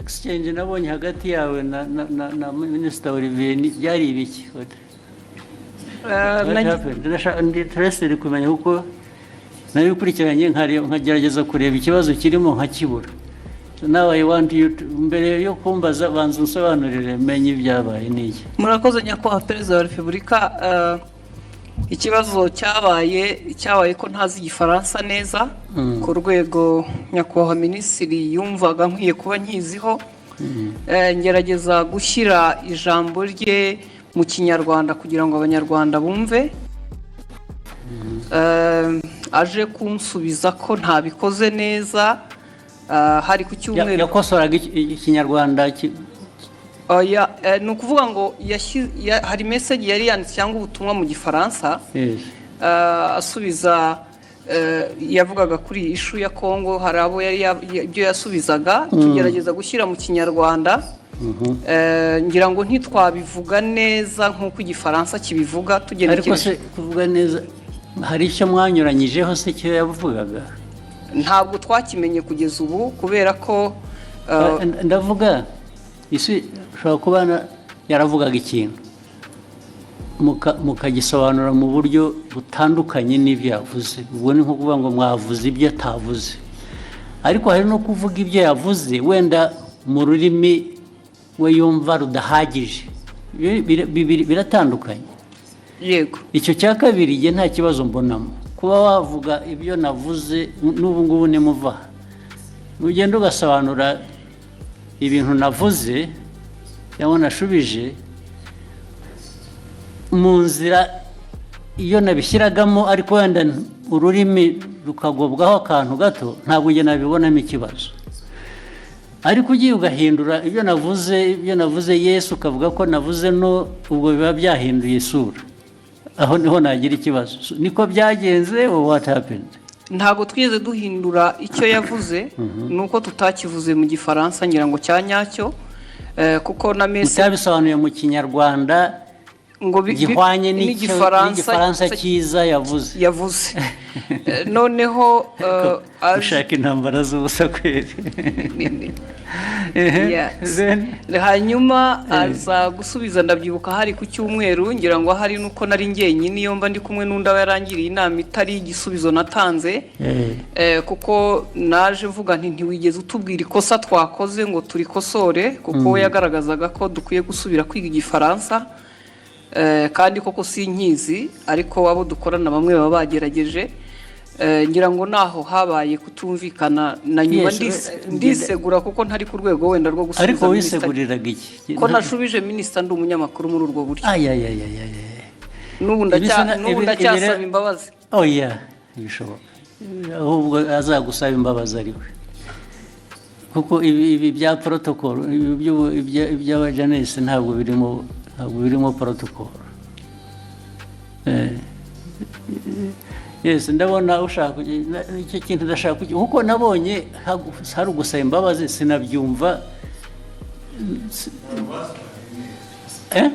Exchange nabonye hagati yawe na Minisita Olivier byari ibiki? What happened? Ndi interested kumenya, kuko nabikurikiranye nkagerageza kureba ikibazo kirimo nkakibura. So now I want you to, mbere yo kumbaza, banza unsobanurire menye ibyabaye n'iki. Murakoze, Nyakubahwa Perezida wa Repubulika. Ikibazo cyabaye ko ntazi Igifaransa neza ku rwego nyakubahwa minisitiri yumvaga nkwiye kuba nkiziho. Ngerageza gushyira ijambo rye mu Kinyarwanda kugira ngo Abanyarwanda bumve. Aje kunsubiza ko ntabikoze neza, hari ku cyumweru. Yakosoraga Ikinyarwanda Oya, ni ukuvuga ngo hari message yari yanditse cyangwa ubutumwa mu Gifaransa. Asubiza, yavugaga kuri iyi issue ya Kongo, hari abo yari ibyo yasubizaga tugerageza gushyira mu Kinyarwanda. Ngira ngo ntitwabivuga neza nk'uko Igifaransa kibivuga Ariko tugenekereje. se kuvuga neza, hari icyo mwanyuranyijeho se cyo yavugaga? Ntabwo twakimenye kugeza ubu kubera ko Ndavuga isi ushobora kuba yaravugaga ikintu mukagisobanura mu buryo butandukanye n'ibyo yavuze. Ubwo ni nko kuvuga ngo mwavuze ibyo atavuze, ariko hari no kuvuga ibyo yavuze wenda mu rurimi we yumva rudahagije. Biratandukanye. Yego. Icyo cya kabiri njye nta kibazo mbonamo. Kuba wavuga ibyo navuze n'ubu ngubu, nimuva aha, ugenda ugasobanura ibintu navuze cyangwa nashubije mu nzira iyo nabishyiragamo, ariko wenda ururimi rukagobwaho akantu gato, ntabwo njye nabibonamo ikibazo. Ariko ugiye ugahindura ibyo navuze yes, ukavuga ko navuze no, ubwo biba byahinduye isura. Aho niho nagira ikibazo. So, niko byagenze or what happened? Ntabwo twigeze duhindura icyo yavuze, ni uko tutakivuze mu Gifaransa ngira ngo cya nyacyo, kuko na message Mutabisobanuye mu Kinyarwanda ngo gihwanye n'Igifaransa n'Igifaransa cyiza yavuze. Yavuze. Noneho Ushaka intambara z'ubusa kweri. Yes. Then? Hanyuma aza gusubiza, ndabyibuka hari ku cyumweru, ngira ngo hari nuko nari njyenyine, iyo mba ndi kumwe n'undi aba yarangiriye inama itari igisubizo natanze. Kuko naje mvuga nti: "Ntiwigeze utubwira ikosa twakoze ngo turikosore," kuko we yagaragazaga ko dukwiye gusubira kwiga Igifaransa. Kandi koko sinkizi, ariko abo dukorana bamwe baba bagerageje. Ngira ngo naho habaye kutumvikana na nyuma. Yes, ndisegura kuko ntari ku rwego wenda rwo gusubiza Ariko minisita. wiseguriraga iki? Ko nashubije minisita ndi umunyamakuru muri urwo buryo. Ayayayayaya. N'ubu ndacyasaba imbabazi. Oya, ntibishoboka. Ahubwo azagusaba imbabazi ari we, kuko ibi bya protocol, ibi iby'abajournaliste ntabwo birimo protocol. Yes, ndabona ushaka icyo kintu, ndashaka kuko nabonye hari ugusaba imbabazi sinabyumva. Eh?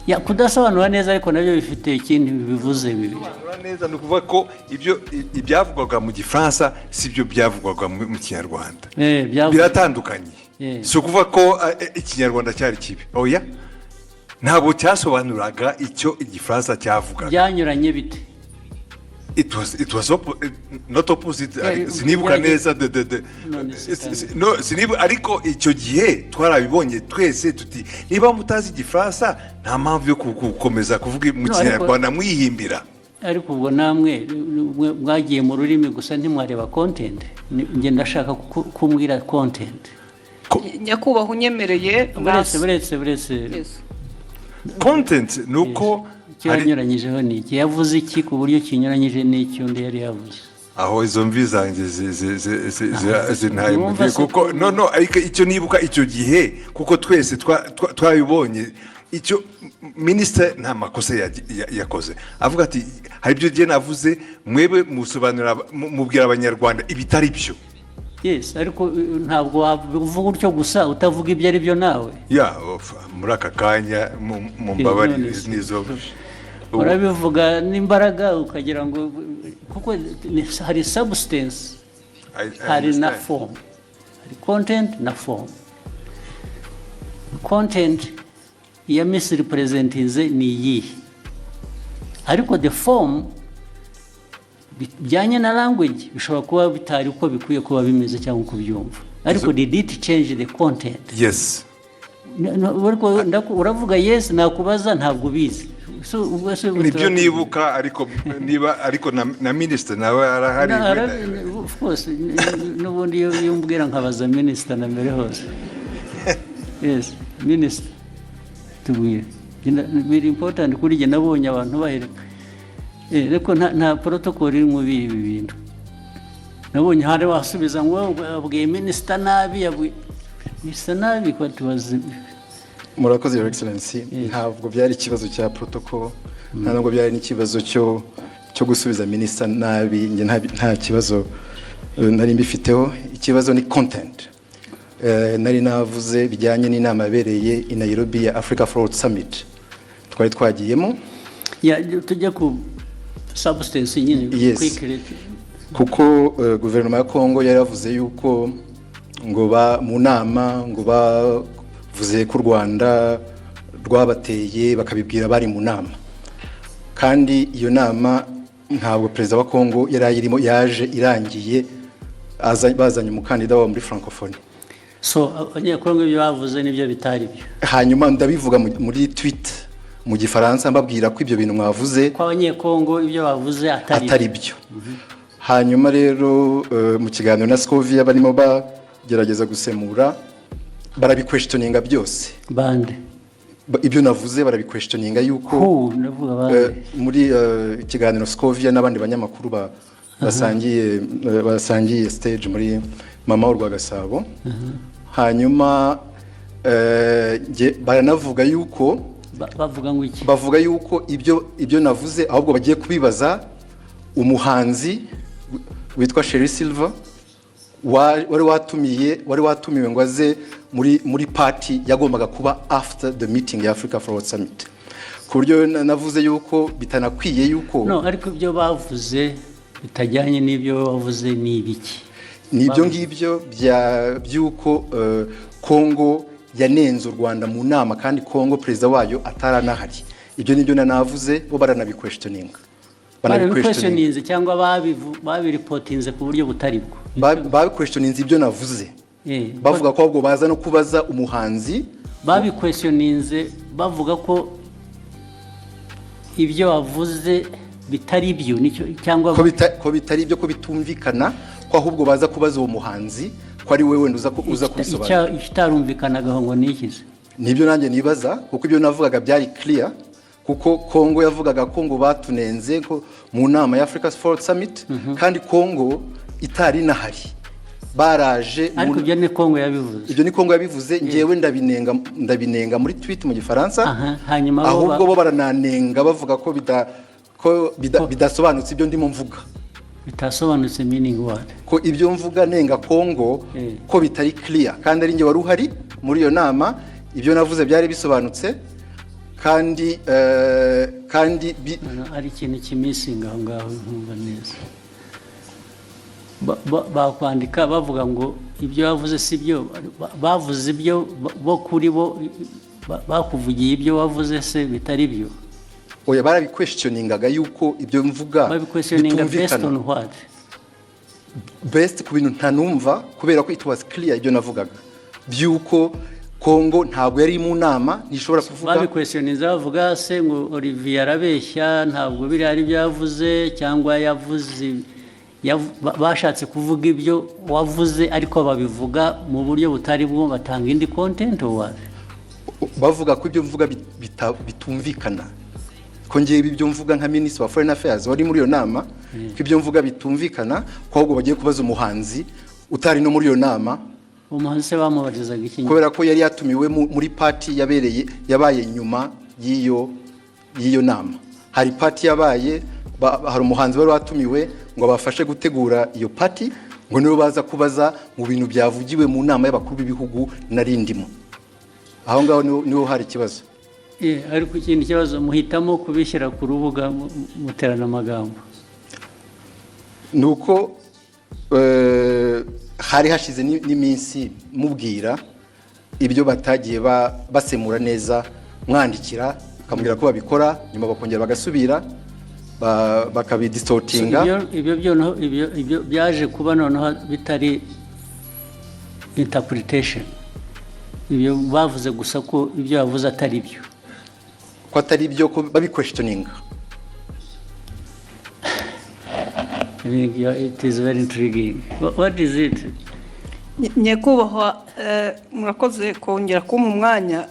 Ya, kudasobanura neza ariko nabyo bifite ikindi bivuze bibiri. Gusobanura neza ni ukuvuga ko ibyo ibyavugwaga mu Gifaransa si byo byavugwaga mu Kinyarwanda. Biratandukanye. Si ukuvuga ko Ikinyarwanda cyari kibi, oya, ntabwo cyasobanuraga icyo Igifaransa cyavugaga. Byanyuranye bite? It was not opposite. Sinibuka neza de None se kandi. No, sinibuka, ariko icyo gihe twarabibonye twese tuti: "Niba mutazi Igifaransa, nta mpamvu yo gukomeza kuvuga mu No, Kinyarwanda mwihimbira." Ariko ubwo namwe mwagiye mu rurimi gusa, ntimwareba content. Njye ndashaka kumbwira content. Nyakubahwa, unyemereye Buretse, buretse, buretse. Yes. Content ni uko Icyo hari yanyuranyijeho ni iki? Yavuze iki ku buryo kinyuranyije n'icyo undi yari yavuze? Aho izo mvi zanjye zintaye mu Numva gihe se kuko no, ariko icyo nibuka icyo gihe, kuko twese twabibonye, icyo minisitiri nta makosa yakoze, avuga ati: "Hari ibyo gihe navuze, mwebwe musobanurira mubwira Abanyarwanda ibitari byo." Yes, ariko ntabwo wavuga utyo gusa utavuga ibyo ari byo nawe. Ya, muri aka kanya mu mbabarire. None se- Nizo Urabivuga n'imbaraga ukagira ngo kuko hari substance, I hari na understand. form. Hari content na form. Content ya misrepresentinze ni iyihe? Ariko the form bijyanye na language bishobora kuba bitari uko bikwiye kuba bimeze cyangwa uko ubyumva, ariko did it change the content? Yes. Ariko uravuga yes, nakubaza ntabwo ubizi. So, ubwo se Nibyo nibuka, ariko niba ariko na minisitiri nawe arahari. Of course, n'ubundi iyo umbwira nkabaza minisita na mbere hose. Yes, minisita, tubwire. Biri important kuri jye. Nabonye abantu bahereka. Ariko nta protocol iri muri ibi bintu. Nabonye hari wasubiza ngo abwiye minisita nabi, yabwiye minisita nabi ko tubazi. Murakoze, Your Excellency. Yes. Ntabwo byari ikibazo cya protocol, nta nubwo byari n'ikibazo cyo gusubiza minisita nabi. Njye nta kibazo nari mbifiteho. Ikibazo ni content. Nari navuze bijyanye n'inama yabereye i Nairobi ya Africa Forward Summit twari twagiyemo. Ya, tujya ku substance nyine. Yes. Quickly. Kuko guverinoma ya Kongo yari yavuze yuko ngo ba mu nama ngo bavuze ko u Rwanda rwabateye, bakabibwira bari mu nama, kandi iyo nama ntabwo perezida wa Kongo yari ayirimo, yaje irangiye, bazanye umukandida wabo muri Francophonie. So Abanyekongo ibyo bavuze nibyo bitari byo? Hanyuma ndabivuga muri tweet mu Gifaransa, mbabwira ko ibyo bintu mwavuze ko Abanyekongo ibyo bavuze atari atari byo. Hanyuma rero mu kiganiro na Scovia barimo bagerageza gusemura, barabiquestioninga byose. Bande? Ibyo navuze barabiquestioninga yuko Who? Ndavuga bande? Muri ikiganiro Scovia n'abandi banyamakuru basangiye stage muri Mama Urwagasabo. Hanyuma baranavuga yuko Bavuga ngo iki? Bavuga yuko ibyo navuze ahubwo bagiye kubibaza umuhanzi witwa Sherrie Silver wari watumiwe ngo aze muri party yagombaga kuba after the meeting ya Africa Forward Summit, ku buryo navuze yuko bitanakwiye yuko No, ariko ibyo bavuze bitajyanye n'ibyo bavuze ni ibiki? Ni ibyo ngibyo by'uko Kongo yanenze u Rwanda mu nama kandi Kongo perezida wayo ataranahari. Ibyo nibyo navuze, bo baranabiquestioninga. Barabiquestioninze cyangwa babireportinze ku buryo butari bwo? Babiquestioninze ibyo navuze, bavuga ko ahubwo baza no kubaza umuhanzi. Babiquestioninze bavuga ko ibyo wavuze bitari byo, nicyo cyangwa? Ko bitari ibyo, ko bitumvikana, ko ahubwo baza kubaza uwo muhanzi, ko ari we wenda uza kubisobanura. Ikitarumvikanagaho ngo ni ikize? Nibyo nanjye nibaza, kuko ibyo navugaga byari clear, kuko Kongo yavugaga ko ngo batunenze ko mu nama ya Africa Forward Summit kandi Kongo itari inahari, baraje Ariko ibyo ni Kongo yabivuze? Ibyo ni Kongo yabivuze, ngewe ndabinenga muri tweet mu Gifaransa. Aha, hanyuma bo Ahubwo bo barananenga, bavuga ko bidasobanutse ibyo ndimo mvuga. Bitasobanutse meaning what? Ko ibyo mvuga nenga Kongo ko bitari clear, kandi ari njye wari uhari muri iyo nama. Ibyo navuze byari bisobanutse kandi No, ari ikintu kimissinga aho ngaho nkumva neza. Bakwandika bavuga ngo ibyo bavuze si byo, bavuze ibyo bo kuri bo bakuvugiye ibyo wavuze se bitari byo? Oya, barabiquestioningaga yuko ibyo mvuga Babiquestioninga based bitumvikana. on what? Based ku bintu ntanumva, kubera ko it was clear ibyo navugaga by'uko Kongo ntabwo yari mu nama, ntishobora kuvuga. Babiquestioninze bavuga se ngo Olivier arabeshya, ntabwo biriya ari byo yavuze, cyangwa yavuze bashatse kuvuga ibyo wavuze ariko babivuga mu buryo butari bwo, batanga indi content, or what? Bavuga ko ibyo mvuga bitumvikana, ko ngewe ibyo mvuga nka minisitiri wa foreign affairs wari muri iyo nama, ko ibyo mvuga bitumvikana, ko ahubwo bagiye kubaza umuhanzi utari no muri iyo nama. Umuhanzi se bamubarizaga iki? Kubera ko yari yatumiwe muri party yabaye nyuma y'iyo nama. Hari party yabaye, hari umuhanzi wari watumiwe ngo abafashe gutegura iyo party, ngo nibo baza kubaza mu bintu byavugiwe mu nama y'abakuru b'ibihugu nari ndimo. Aho ngaho niho hari ikibazo. Ariko ikindi kibazo, muhitamo kubishyira ku rubuga muterana amagambo. Ni uko Hari hashize n'iminsi mubwira ibyo batagiye basemura neza, mwandikira bakamubwira ko babikora, nyuma bakongera bagasubira bakabidistortinga. Ibyo byo ibyo byaje kuba noneho bitari interpretation. Ibyo bavuze gusa ko ibyo yavuze atari byo. Ko atari byo, ko babiquestioninga. I think, yeah, it is very intriguing. What is it? Nyakubahwa, murakoze kongera kumpa umwanya.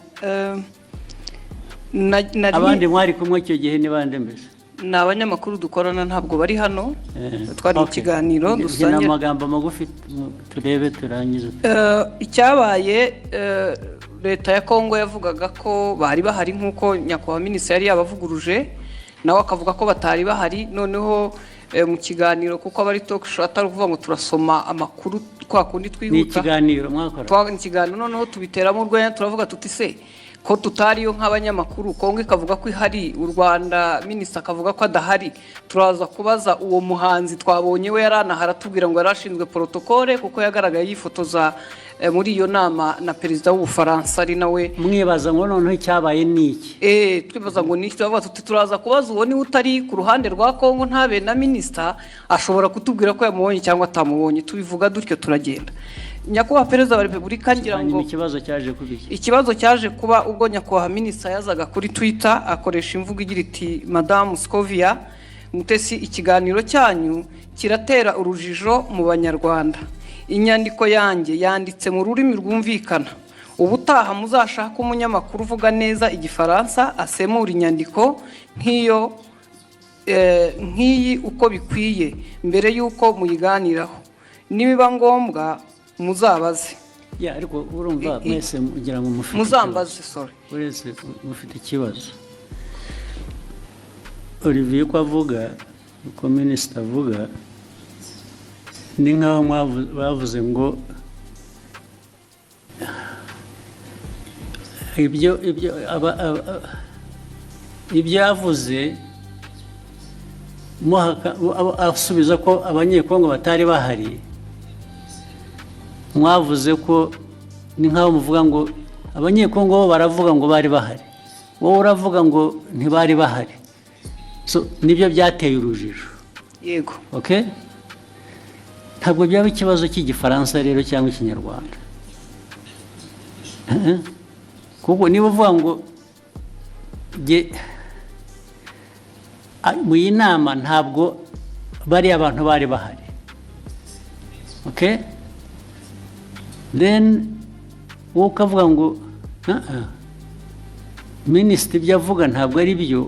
Abandi mwari kumwe icyo gihe ni bande mbese? Ni abanyamakuru dukorana, ntabwo bari hano. Twari mu kiganiro Ni dusangira. amagambo magufi, turebe turangize. Icyabaye, leta ya Kongo yavugaga ko bari bahari nk'uko nyakubahwa minisitiri yari yabavuguruje, nawe akavuga ko batari bahari. Noneho mu kiganiro, kuko aba ari talk show, atari ukuvuga ngo turasoma amakuru kwa kundi Ni twihuta. ikiganiro mwakora. Ikiganiro, noneho tubiteramo urwenya, turavuga tuti: "Se ko tutariyo nk'abanyamakuru, Kongo ikavuga ko ihari, u Rwanda minisita akavuga ko adahari, turaza kubaza uwo muhanzi twabonye we yari anahari, atubwira ngo yari ashinzwe protocole, kuko yagaragaye yifotoza muri iyo nama na perezida w'Ubufaransa ari nawe." Mwibaza ngo noneho icyabaye ni iki? Twibaza ngo ni iki, turavuga tuti: "Turaza kubaza uwo niwe utari ku ruhande rwa Kongo, ntabe na minisita, ashobora kutubwira ko yamubonye cyangwa atamubonye." Tubivuga dutyo, turagenda. Nyakubahwa Perezida wa Repubulika, ngira ngo Hanyuma ikibazo cyaje kuba iki? Ikibazo cyaje kuba ubwo nyakubahwa minisita yazaga kuri Twitter akoresha imvugo igira iti: "Madamu Scovia Mutesi, ikiganiro cyanyu kiratera urujijo mu Banyarwanda. Inyandiko yanjye yanditse mu rurimi rwumvikana. Ubutaha muzashake umunyamakuru uvuga neza Igifaransa asemura inyandiko nk'iyo nk'iyi uko bikwiye mbere y'uko muyiganiraho. Nibiba ngombwa muzabaze." Ya, ariko urumva mwese mugira ngo mufite Muzambaze. ikibazo. Sorry. Wese mufite ikibazo. Olivier uko avuga, uko minisita avuga, ni nk'aho bavuze ngo ibyo yavuze asubiza ko Abanyekongo batari bahari, mwavuze ko ni nk'aho muvuga ngo Abanyekongo bo baravuga ngo bari bahari, wowe uravuga ngo ntibari bahari. So nibyo byateye urujijo. Yego. Okay, ntabwo byaba ikibazo cy'Igifaransa rero cyangwa Ikinyarwanda. Kuko niba uvuga ngo mu iyi nama ntabwo bariya abantu bari bahari, okay, then wowe ukavuga ngo "Ah, ah, minisitiri ibyo avuga ntabwo ari byo.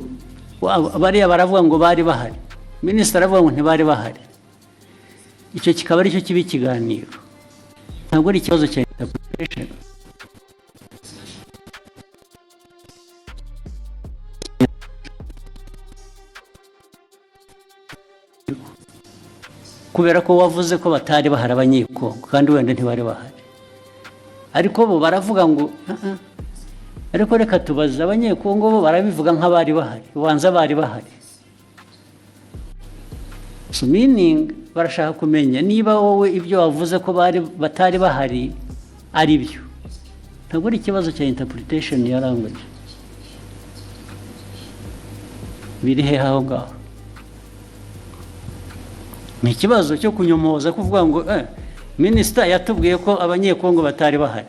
Bariya baravuga ngo bari bahari, minisitiri aravuga ngo ntibari bahari." Icyo kikaba aricyo kiba ikiganiro, ntabwo ari ikibazo cya interpretation. Kubera ko wavuze ko batari bahari Abanyekongo, kandi wenda ntibari bahari, ariko bo baravuga ngo "Ah, ah." Ariko reka tubaze Abanyekongo, bo barabivuga nk'abari bahari, ubanza bari bahari. So meaning barashaka kumenya niba wowe ibyo wavuze ko bari batari bahari ari byo. Ntabwo ari ikibazo cya interpretation ya language. Biri hehe aho ngaho? Ni ikibazo cyo kunyomoza, kuvuga ngo minisita yatubwiye ko Abanyekongo batari bahari,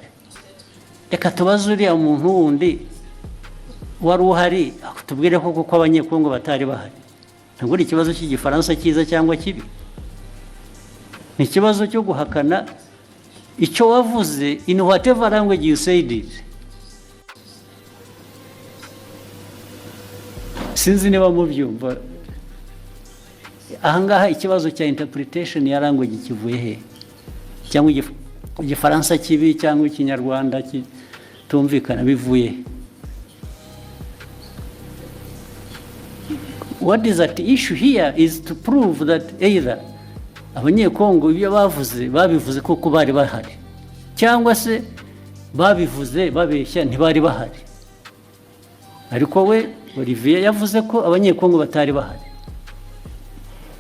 reka tubaze uriya muntu wundi wari uhari tubwire ko kuko Abanyekongo batari bahari. Ntabwo ari ikibazo cy'Igifaransa cyiza cyangwa kibi, ni ikibazo cyo guhakana icyo wavuze in whatever language you said it. Sinzi niba mubyumva. Ahangaha ikibazo cya interpretation ya language kivuye he, cyangwa Igifaransa kibi cyangwa Ikinyarwanda kitumvikana bivuye he? What is at issue here is to prove that either Abanyekongo ibyo bavuze babivuze kuko bari bahari, cyangwa se babivuze babeshya, ntibari bahari. Ariko we Olivier yavuze ko Abanyekongo batari bahari.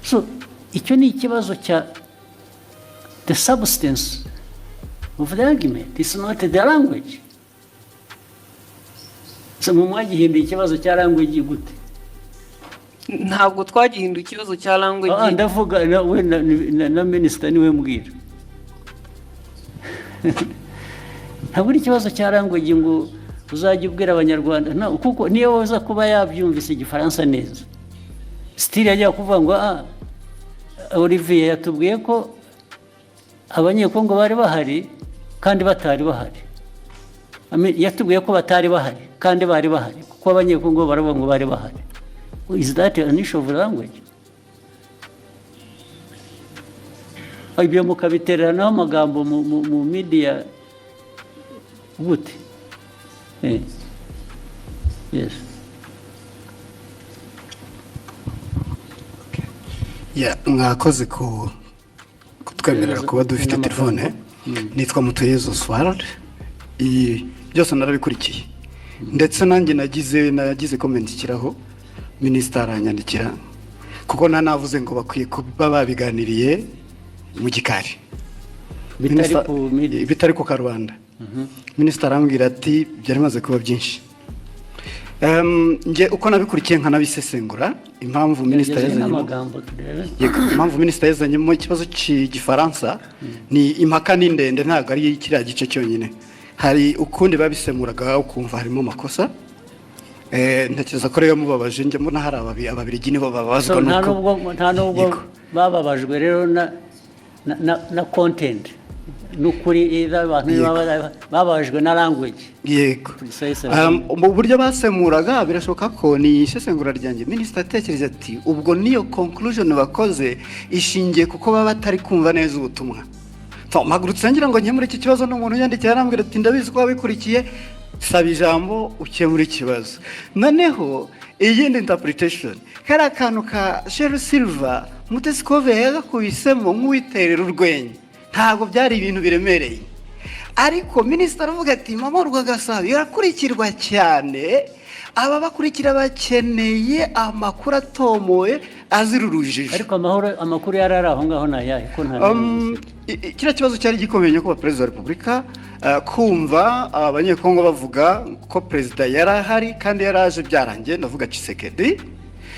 So icyo ni ikibazo cya the substance of the argument, it's not the language. So mu mwagihinduye ikibazo cya language gute? Ntabwo twagihinduye ikibazo cya language. Ndavuga we na minisita niwe mbwira. Ntabwo ari ikibazo cya language ngo uzajya ubwira Abanyarwanda no, kuko niyo waza kuba yabyumvise Igifaransa neza, still yajya kuvuga ngo: "Ah, Olivier yatubwiye ko Abanyekongo bari bahari kandi batari bahari." I mean, yatubwiye ko batari bahari kandi bari bahari, kuko Abanyekongo baravuga ngo bari bahari. Is that an issue of language? Ibyo mukabitereranaho amagambo mu media gute? Yes. Yeah, mwakoze ku kutwemerera kuba dufite telefone. Nitwa Mutuyezo Oswald. Iyi byose narabikurikiye, ndetse nanjye nagize comment ikiraho, minisita aranyandikira, kuko nta navuze ngo bakwiye kuba babiganiriye mu gikari bitari ku media. Bitari ku karubanda. Minisita arambwira ati byari bimaze kuba byinshi. Njye uko nabikurikiye nkanabisesengura, impamvu minisita Gerageza yazanyemo n'amagambo turebe. Yego, impamvu minisita yazanyemo ikibazo cy'Igifaransa ni impaka, ni ndende, ntabwo ari kiriya gice cyonyine. Hari ukundi babisemuraga ukumva harimo amakosa. Ntekereza ko rero mubabaje, njye mbona hari Ababirigi nibo bababazwa So, nta nuko nubwo Yego. bababajwe rero na content n'ukuri, either abantu bababajwe na language. Yego. Precisely. Mu buryo basemuraga, birashoboka ko ni isesengura ryanjye, minisita atekereza ati ubwo niyo conclusion bakoze ishingiye kuko baba batari kumva neza ubutumwa. So, mpagurutse ngira ngo nkemure iki kibazo, n'umuntu yandikiye arambwira ati: "Ndabizi ko wabikurikiye, saba ijambo ukemure ikibazo." Noneho iyindi interpretation, kariya kantu ka Sherrie Silver, Mutesi Scovia yagakubisemo nk'uwiterera urwenya, ntabwo byari ibintu biremereye, ariko minisitiri aravuga ati: "Mama Urwagasabo irakurikirwa cyane, aba bakurikira bakeneye amakuru atomoye azira urujijo." Ariko amahoro, amakuru yari ari aho ngaho ni ayahe ko nta Kiriya kibazo cyari gikomeye, nyakubahwa Perezida wa Repubulika, kumva Abanyekongo bavuga ko perezida yari ahari kandi yari aje byarangiye, ndavuga Tshisekedi.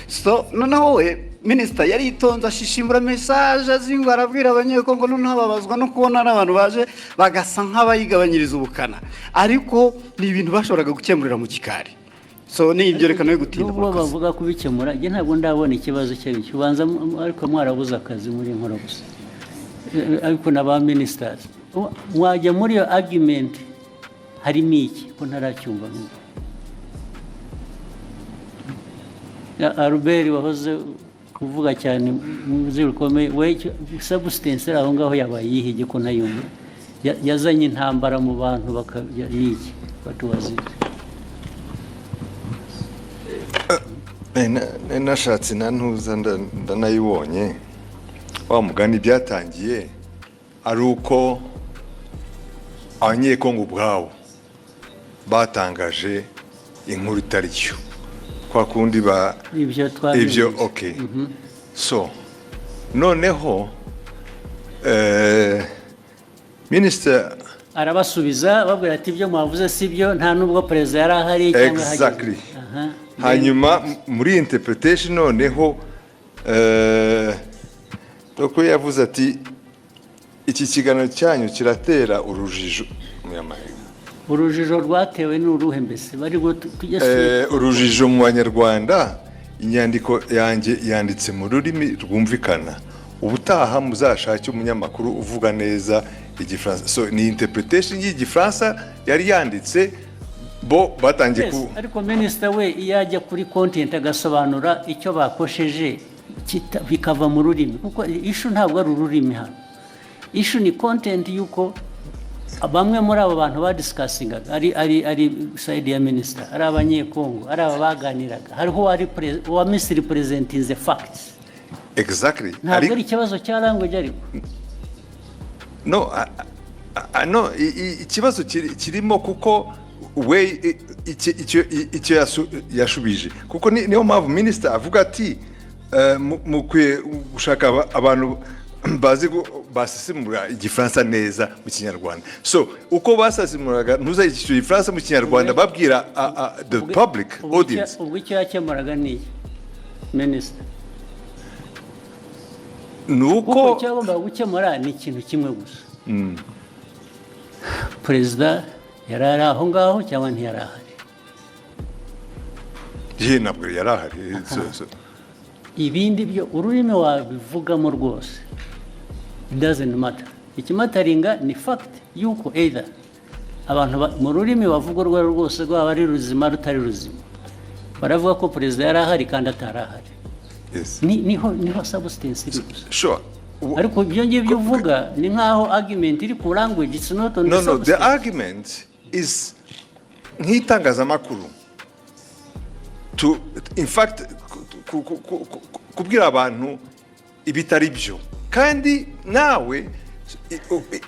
So noneho we minisita yari yitonze, ashishimura message, azingwa, arabwira Abanyekongo, noneho babazwa no kubona n'abantu baje bagasa nk'abayigabanyiriza ubukana, ariko ni ibintu bashoboraga gukemurira mu gikari. So ni ibyo, reka nawe gutinda. Nubwo Murakoze. bavuga kubikemura, njye ntabwo ndabona ikibazo icyo ari cyo. Ubanza ariko mwarabuze akazi muri nkora gusa. Ariko na ba ministers mwajya muri iyo argument, harimo iki ko ntaracyumva n'ubu? Ya, Albert wahoze kuvuga cyane mu nzego rukomeye, we substance iri aho ngaho yabaye iyihe ko ntayumva? Yazanye intambara mu bantu ni iki? What was it? Nashatse na ntuza ndanayibonye. Wa mugani byatangiye ari uko Abanyekongo ubwabo batangaje inkuru itari yo, kwa kundi ba Ibyo twabyumvise. Ibyo okay. So noneho minisita arabasubiza, babwira ati: "Ibyo mwavuze si byo, nta nubwo perezida yari ahari cyangwa ahageze." Exactly. Hanyuma muri interpretation noneho doko yavuze ati: "Iki kiganiro cyanyu kiratera urujijo Munyamahanga." Urujijo rwatewe n'uruhe mbese bari ngo tujye Urujijo mu Banyarwanda. Inyandiko yanjye yanditse mu rurimi rwumvikana, ubutaha muzashake umunyamakuru uvuga neza Igifaransa. So ni interpretation y'Igifaransa yari yanditse, bo batangiye Yes, ku ariko minisita we iyo ajya kuri content agasobanura icyo bakosheje, bikava mu rurimi, kuko issue ntabwo ari ururimi hano, issue ni content y'uko bamwe muri abo bantu badiscussingaga, ari side ya minisita, ari Abanyekongo, ari aba baganiraga, hariho uwa misrepresentinze facts. Ntabwo ari ikibazo cya language ariko. No, no, ikibazo kirimo kuko we icyo yashubije, kuko niyo mpamvu minisita avuga ati mukwiye gushaka abantu bazi basesemura Igifaransa neza mu Kinyarwanda. So uko basesemuraga ntuza icyo Gifaransa mu Kinyarwanda, babwira the public audience. Ubwo icyo yakemuraga ni iki, minisita? Ni Kuko uko icyo yagombaga gukemura ni ikintu kimwe gusa: perezida yari ari aho ngaho cyangwa ntiyari ahari? Ye, ntabwo yari ahari. So Ibindi byo, ururimi wabivugamo rwose, it doesn't matter. Ikimatteringa ni fact yuko either abantu mu rurimi bavuga urwo ari rwo rwose, rwaba ari ruzima, rutari ruzima, baravuga ko perezida yari ahari kandi atari ahari. Niho substance iri gusa. Ariko ibyo ngibyo uvuga ni nk'aho argument iri ku language. It's not on No, the no, the substance. argument is nk'itangazamakuru to, in fact, kubwira abantu ibitari byo, kandi nawe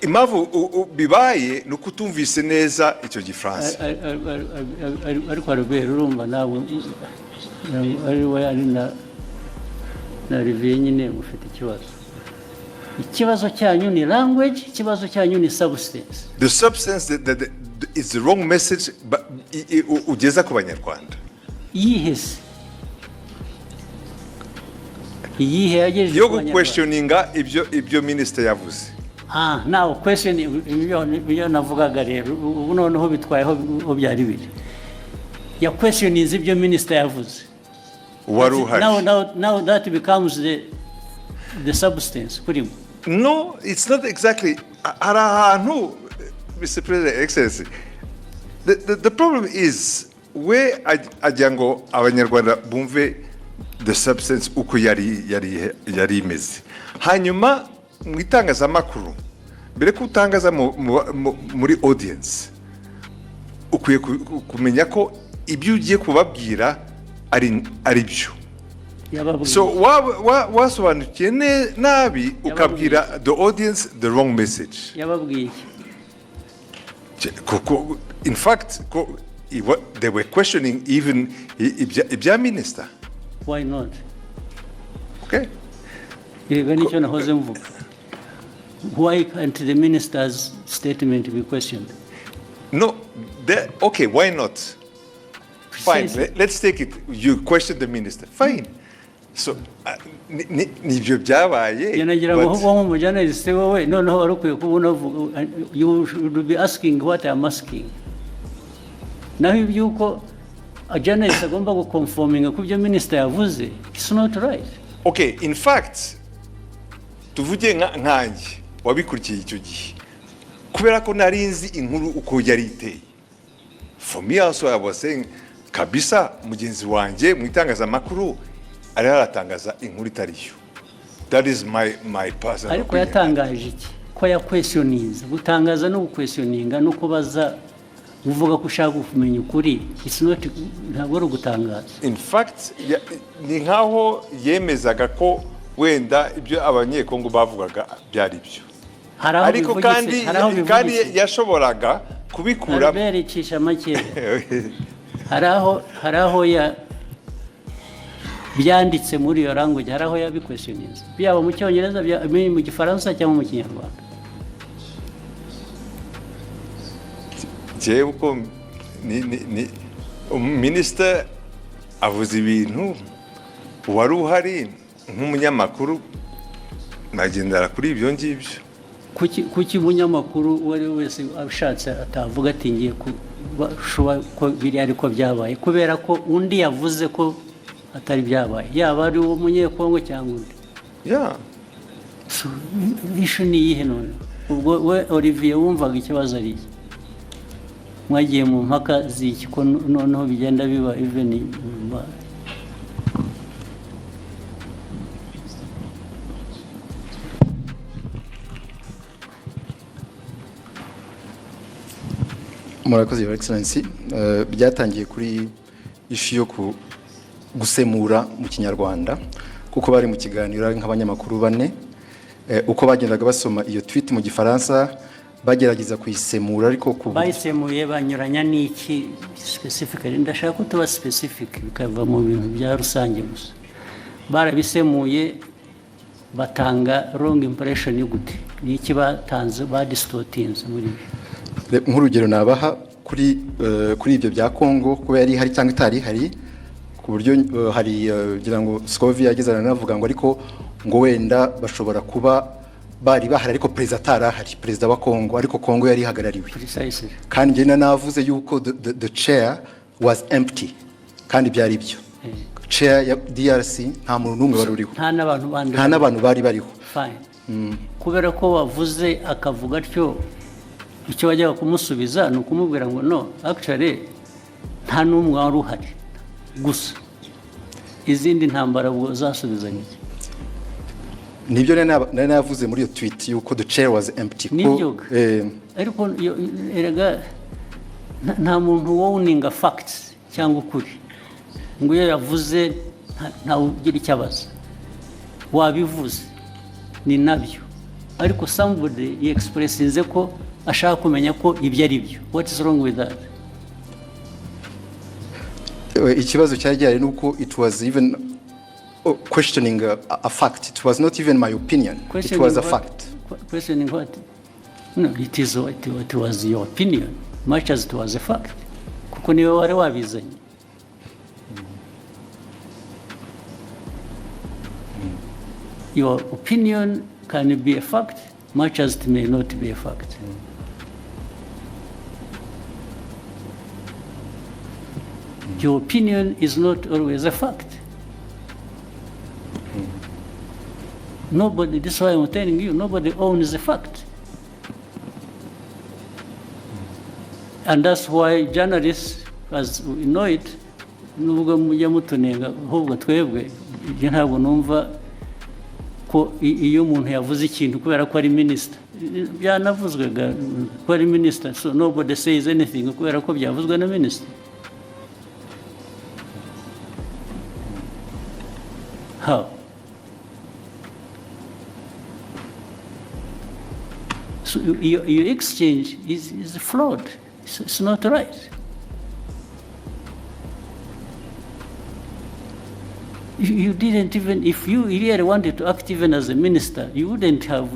impamvu bibaye ni uko utumvise neza icyo Gifaransa. Ariko Albert, urumva nawe ari we, ari na Olivier nyine, mufite ikibazo. Ikibazo cyanyu ni language, ikibazo cyanyu ni substance? The substance that is the wrong message, but ugeza ku Banyarwanda. Iyihe se? Iyihe yagejeje Yo ku Banyarwanda? Guquestioninga ibyo minisitiri yavuze. Ah, now question, ibyo navugaga rero ubu noneho bitwayeho aho byari biri. Ya questioning ibyo minisitiri yavuze. Wari uhari. Now that becomes the substance kuri mwe. No, it's not exactly. Hari ahantu, Mr. President, Excellency, the problem is we agira ngo Abanyarwanda bumve the substance uko yari imeze. Hanyuma mu itangazamakuru, mbere ko utangaza muri audience, ukwiye kumenya ko ibyo ugiye kubabwira ari byo. Yababwiye. So wasobanukiye nabi, ukabwira the audience the wrong message. Yababwiye iki? Kuko in fact they were questioning even ibya minister. Why not? Okay. Erega nicyo nahoze mvuga: why can't the minister's statement be questioned? No, okay, why not? Fine. Precisely. Let's take it you question the minister, fine. So nibyo byabaye. Njye nagira ngo ahubwo nk'umujournalist, wowe noneho wari ukwiye kuba unavuga, you should be asking what I'm asking. Naho iby'uko a journalist agomba guconforminga ku byo minister yavuze, it's not right. Okay, in fact, tuvuge nkanjye wabikurikiye icyo gihe, kubera ko nari nzi inkuru uko yari iteye, for me also I was saying kabisa mugenzi wanjye mu itangazamakuru ariho aratangaza inkuru itari yo. That is my personal Ariko opinion. yatangaje iki? Ko yaquestioninze. Gutangaza no guquestioninga no kubaza uvuga ko ushaka kumenya ukuri, it's not, ntabwo ari ugutangaza. In fact, ni nkaho yemezaga ko wenda ibyo Abanyekongo bavugaga byari byo. Hari aho Ariko bivugitse, kandi hari aho kandi bivugitse. yashoboraga kubikura. Albert, icisha make. Hari aho ya byanditse muri iyo language, hari aho yabiquestioninze, byaba mu Cyongereza, mu Gifaransa cyangwa mu Kinyarwanda? Njyewe uko ni minisita avuze ibintu, wari uhari nk'umunyamakuru, nagendera kuri ibyo ngibyo. Kuki umunyamakuru uwo ari we wese ashatse atavuga ati ngiye kuba ko biriya ariko byabaye, kubera ko undi yavuze ko atari byabaye, yaba ari uwo Munyekongo cyangwa undi? So, issue ni iyihe none? Ubwo we Olivier wumvaga ikibazo ari iki? Mwagiye mu mpaka z'iki, ko noneho bigenda biba even Murakoze, Your Excellency. Byatangiye kuri issue yo gusemura mu Kinyarwanda, kuko bari mu kiganiro ari nk'abanyamakuru bane. Uko bagendaga basoma iyo tweet mu Gifaransa, bagerageza kuyisemura, ariko ku Bayisemuye banyuranya n'iki specifically? Ndashaka ko tuba specific, bikava mu bintu bya rusange gusa. Barabisemuye Batanga wrong impression gute? Ni iki batanze, badistortinze muri byo? Nk'urugero nabaha kuri ibyo bya Kongo, kuba yari ihari cyangwa itari ihari, ku buryo hari ngira ngo Scovia yageze aranavuga ngo ariko ngo wenda bashobora kuba bari bahari ariko perezida atari ahari, perezida wa Kongo, ariko Kongo yari ihagarariwe. Precisely. Kandi njye navuze yuko the chair was empty, kandi byari byo. Chair ya DRC nta muntu n'umwe wari uriho. Nta n'abantu bandi. Nta n'abantu bari bariho. Fine. Kubera ko wavuze akavuga atyo, icyo wajyaga kumusubiza ni ukumubwira ngo no, actually nta n'umwe wari uhari gusa. Izindi ntambara ubwo zasubizanya iki? Nibyo nari navuze muri iyo tweet yuko the chair was empty Nibyo. Ariko erega nta muntu wowninga facts cyangwa ukuri ngo iyo yavuze ntawe ugira icyo abaza. Wabivuze, ni nabyo, ariko somebody yexpressinze ko ashaka kumenya ko ibyo ari byo. What is wrong with that? Ikibazo cyari gihari ni uko it was even questioning a fact. It was not even my opinion, it Questioning was a what? fact. Questioning what? No, it is what, it was your opinion much as it was a fact, kuko niwe wari wabizanye. Your opinion can be a fact much as it may not be a fact. Your opinion is not always a fact. Nobody, this is why I'm telling you, nobody owns a fact. And that's why journalists, as we know it, nubwo mujya mutunenga, ahubwo twebwe ibyo ntabwo numva ko iyo umuntu yavuze ikintu kubera ko ari minisita, byanavuzwe ko ari minisita, so nobody says anything kubera ko byavuzwe na minisita. How? So your exchange is flawed. It's not right. You didn't even, if you really wanted to act even as a minister, you wouldn't have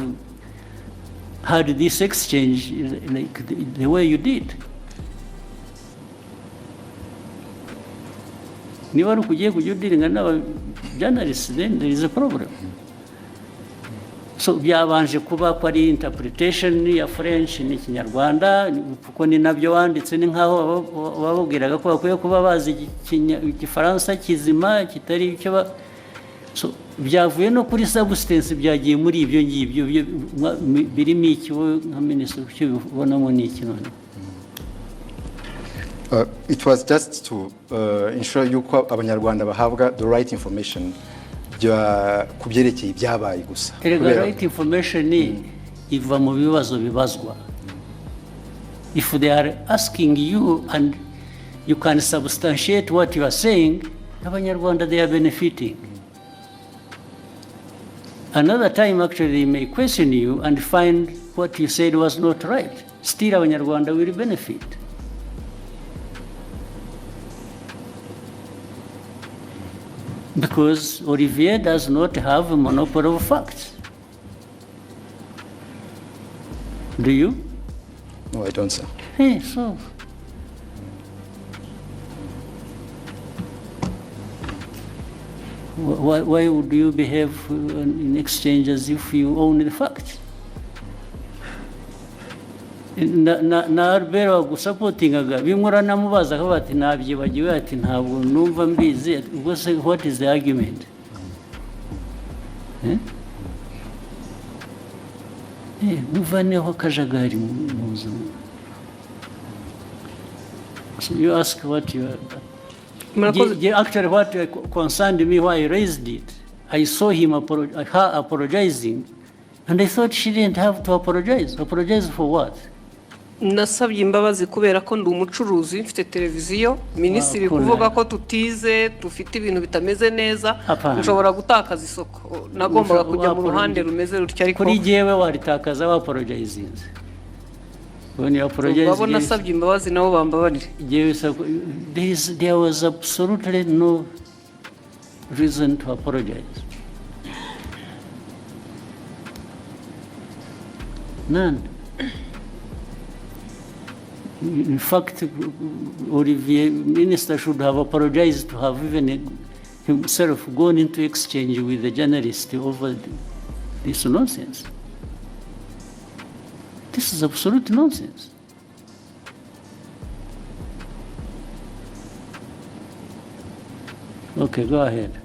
had this exchange like the way you did. Niba ari ukugiye kujya udealinga n'aba journalists, then there is a problem. So byabanje kuba ko ari interpretation ya French n'Ikinyarwanda, kuko ni nabyo wanditse, ni nkaho bababwiraga ko bakwiye kuba bazi Igifaransa kizima kitari icyo ba. So byavuye no kuri substance, byagiye muri ibyo ngibyo birimo iki? Wowe nka minisitiri, icyo ubonamo ni iki none? It was just to ensure yuko Abanyarwanda bahabwa the right information ku byerekeye ibyabaye gusa. Erega right information iva mu bibazo bibazwa. If they are asking you and you can substantiate what you are saying, Abanyarwanda, they are benefiting. Another time, actually, they may question you and find what you said was not right. Still, Abanyarwanda will benefit. Because Olivier does not have a monopoly of facts. Do you? No, I don't, sir. Hey, so. Why would you behave in exchange as if you own the facts? Na Albert wagusupportingaga, bimwe uranamubaza akavuga ati nabyibagiwe, ati ntabwo numva mbizi. Ubwo se what is the argument? Eh? Muvaneho akajagari mu buzima. So you ask what you are. Murakoze. Actually, what concerned me why I raised it, I saw her apologizing, and I thought she didn't have to apologize. Apologize for what? Nasabye imbabazi kubera ko ndi umucuruzi, mfite televiziyo. Minisitiri Ah, cool. kuvuga ko tutize, dufite ibintu bitameze neza, Hapana. nshobora gutakaza isoko. Nagombaga kujya mu ruhande rumeze rutyo, ariko Kuri jyewe waritakaza wapologizinze. When you apologize, babo nasabye imbabazi nabo bambabarire. Jyewe there was absolutely no reason to apologize. None. In fact, Olivier, minister should have apologized to have even himself gone into exchange with the journalist over this nonsense. This is absolute nonsense. Okay, go ahead.